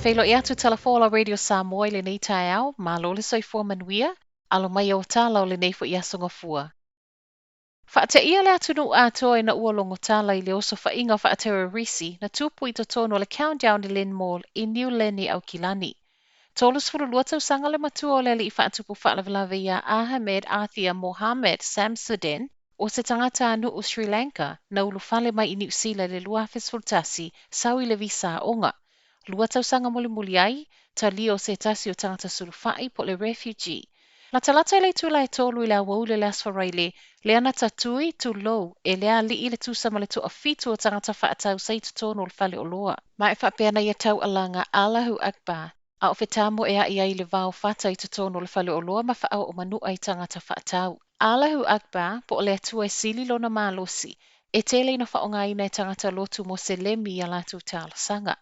Faafeiloai atu Talafola Radio Samoa i lenei taeao, malo le soifua manuia, alo mai o tala o lenei foi aso gafua. Faateia le atunuu atoa ina ua logo tala i le osofaiga faaterorisi na tupu i totonu o le Countdown i Lynn Mall i Niu Leni, Aukilani. 32 tausaga le matua o le alii faatupu faalavelave ia Ahmed Athia Mohamed Samsudin, o se tagatanuu Sri Lanka na ulufale mai i Niu Sila i le 2011, sau i le visa aoga. 2 tausaga mulimuli ai, talia o se tasi o tagata sulufai po o le refugee. Latalata i le itula e 3 i le aoauli o le Aso Faraile, lea na tatui tulou e le alii le tusa ma le 7 o tagata faatau sa i totonu o le faleoloa. Ma e faapea na ia taualaga Allahu Akbar, a o fetamo e ai ai le vao fata i totonu o le faleoloa ma faaoo manu'a i tagata faatau. Allahu Akbar, po o le Atua e sili lona malosi, e tele ina faaaogaina e tagata lotu Moselemi i a latou talosaga.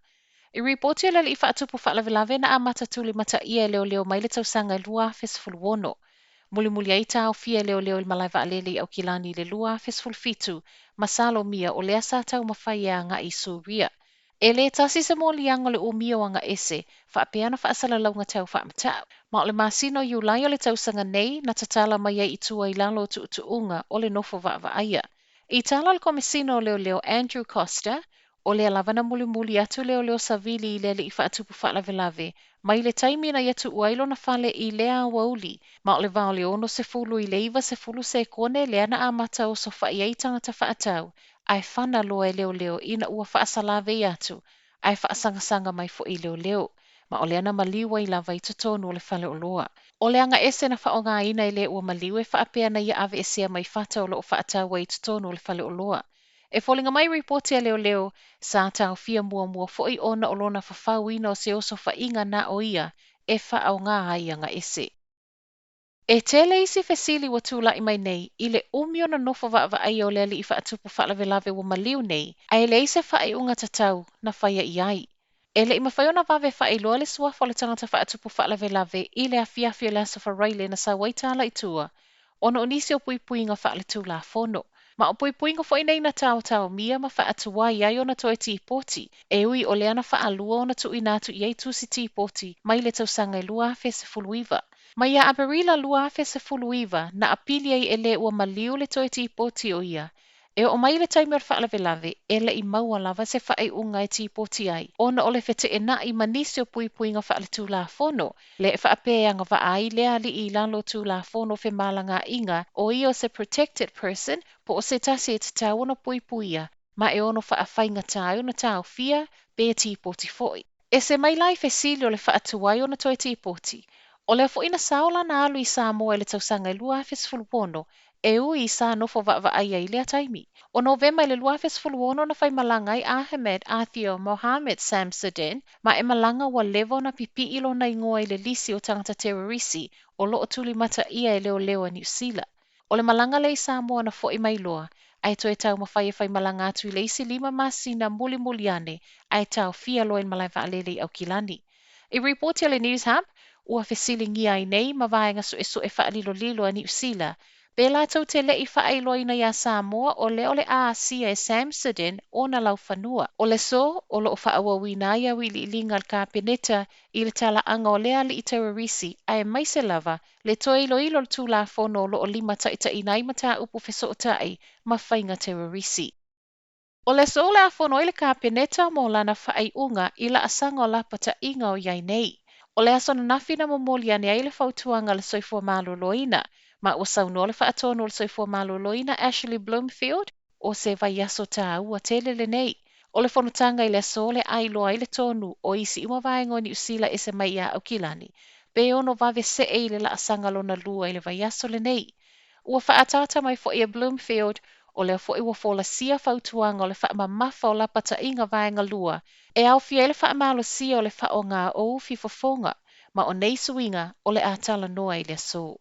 I ripoti e le alii faatupu faalavelave na amata tulimataia e leoleo mai le tausaga 2016. Mulimuli ai taofia e leoleo i le malae vaalele i Aukilani i le 2017, ma salomia o lea sa taumafai e agai i Suria. E lē tasi se moliaga o le umia o agaese, faapea na faasalalauga tau faamatau. Ma o le masina o Iulai o le tausaga nei, na tatala mai ai i tua i lalo o tuutuuga o le nofo vaavaaia. I tala le Komesina o Leoleo Andrew Coster, o lea lava na mulimuli atu leoleo savili i le alii faatupu faalavelave, mai le taimi na ia tuua ai lona fale i lea aoauli, ma o le va o le 60 i le 90 sekone lea na amata osofai ai tagata faatau, ae fana loa e leoleo ina ua faasalavei atu, ae faasagasāga mai foi i leoleo. Ma o lea na maliu ai lava i totonu o le faleoloa. O le agaese na faaaogaina e le ua maliu e faapea na ia aveesea mai fata o loo faatau ai i totonu o le faleoloa. E foliga mai ripoti a leoleo, sa taofia muamua foi ona o lona fafauina o se osofaiga na o ia e faaaoga ai agaese. E tele isi fesili ua tulai mai nei i le umi o na nofo vaavaaia o le alii faatupu faalavelave ua maliu nei, ae leai se faaiuga tatau na faia i ai. E le'i mafai ona vave faailoa le suafa o le tagata faatupu faalavelave i le afiafi o le Aso Faraile na sau ai tala i tua, ona o nisi o puipuiga faaletulafono. Ma o puipuiga foi nei na taotaomia ma faatuai ai ona toe tipoti, e ui o lea na faalua ona tuuina atu i ai tusi tipoti mai le tausaga e 2019. Mai ia Aperila 2019 na apili ai e le ua maliu le toe tipoti o ia. E oo mai le taimi o le faalavelave, e le'i maua lava se faaiuga e tipoti ai, ona o le feteenai ma nisi o puipuiga faaletulafono, lea e faapea e agavaa ai lea alii i lalo o Tulafono o Femalagaaiga, o ia o se protected person, po o se tasi e tatau ona puipuia, ma e ono faafaigata ai ona taofia pe tipoti foi. Ese mai la i fesili o le faatuai ona toe tipoti. O lea foi na sao lana alu i Samoa i le tausaga e 2016, e ui sa nofo vaavaaia i lea taimi. O Novema i le 2016 na faimalaga ai Ahmed Athio Mohamed Samsudin, ma e malaga ua leva ona pipii lona igoa i le lisi o tagata terorisi o loo tulimataia e leoleo a Niu Sila. O le malaga lea i Samoa na foi mai loa, ae toe taumafai e faimalaga atu i le isi 5 masina mulimuli ane, ae taofia loa i le malae vaalele i Aukilani. I ripoti a le News Hub, ua fesiligia ai nei ma vaega suesue faalilolilo a Niu Sila, pe latou te le'i faailoaina iā Samoa o lea o le asia e Samsudin ona laufanua. O le aso o loo faaauauina ai auiliiliga a le Kapeneta i le talaaga o lea alii terorisi, aemaise lava le toe iloilo le Tulafono o loo limataitaiina ai mataupu fesootai ma faiga terorisi. O le aso o le a fono ai le Kapeneta mo lana faaiuga i laasaga o lapataiga o i ai nei. O le aso ananafi na momoli ane ai le fautuaga a le Soifua Maloloina, ma ua saunoa le faatonu o le Soifua Maloloina Ashley Bloomfield o se vaiaso tāua tele lenei. O le fonotaga i le aso le ailoa ai le tonu o isi uma vaega o Niu Sila ese mai ia Aukilani, pe ono vave see i le laasaga lona lua i le vaiaso lenei. Ua faaataata mai foi e Bloomfield, o lea foi ua folasia fautuaga o le faamamafa o lapataiga vaega lua, e aofia ai le faamalosia o le faaaoga o ufi fofoga, ma o nei suiga o le a talanoa i le aso.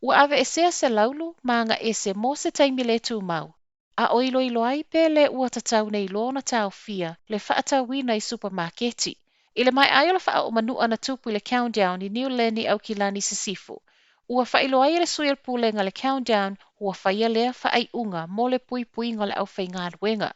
Ua aveesea se laulu ma agaese mo se taimi le tumau, a o iloilo ai pe le ua tatau nei loa ona taofia le faatauina i supamaketi. I le maea ai o le faaoo manu'a na tupu i le Countdown i Niu Leni Aukilani Sisifo, ua faailoa ai e le sui o le pulega le Countdown ua faia lea faaiuga mo le puipuiga o le aufaigaluega.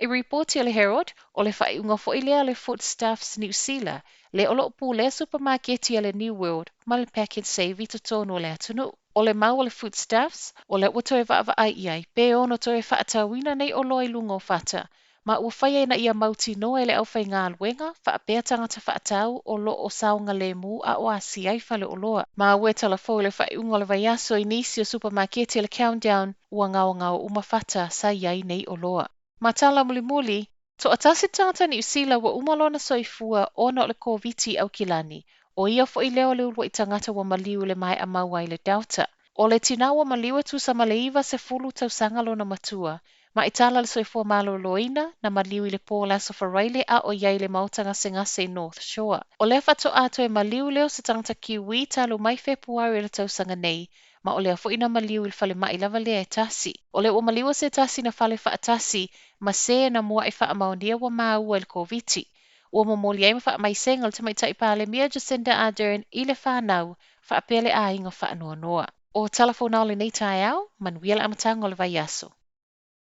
I ripoti a le Herald, o le faaiuga foi lea a le Foodstuffs Niu Sila, lea o lo o pulea supamaketi a le New World ma le Pak'nSave i totonu o le atunuu. O le mau a le Foodstuffs, o lea ua toe vaavaai i ai, pe ono toe faatauina nei oloa i luga o fata, ma ua faia ina ia mautinoa e le aufaigaluega faapea tagata faatau o lo o saogalemu a o asia ai faleoloa. Ma ua talafou i le faaiuga o le vaiaso i nisi o supamaketi a le Countdown, ua gaogao uma fata sa i ai nei oloa. Ma tala mulimuli, toatasi le tagata Niu Sila ua uma lona soifua ona o le Koviti i Aukilani, o ia foi lea o le uluai tagata ua maliu i le maea maua ai le Delta. O le tinā ua maliu e tusa ma le 90 tausaga lona matua, ma i tala a le Soifua Maloloina, na maliu i le po o le Aso Faraile a o i ai i le maota gasegase i North Shore. O lea faatoa toe maliu lea o se tagata Kiwi talu mai Fepuari o le tausaga nei, ma o lea foi na maliu i le falemai lava lea e tasi. O lea ua maliua se tasi na fale faatasi ma se na muai faamaonia ua maua i le Koviti. Ua momoli ai ma faamaisega a le Tamaitai Palemia Jacinda Ardern i le fanau faapea le aiga faanoanoa. O tala fou na o lenei taeao, manuia le amataga o le vaiaso.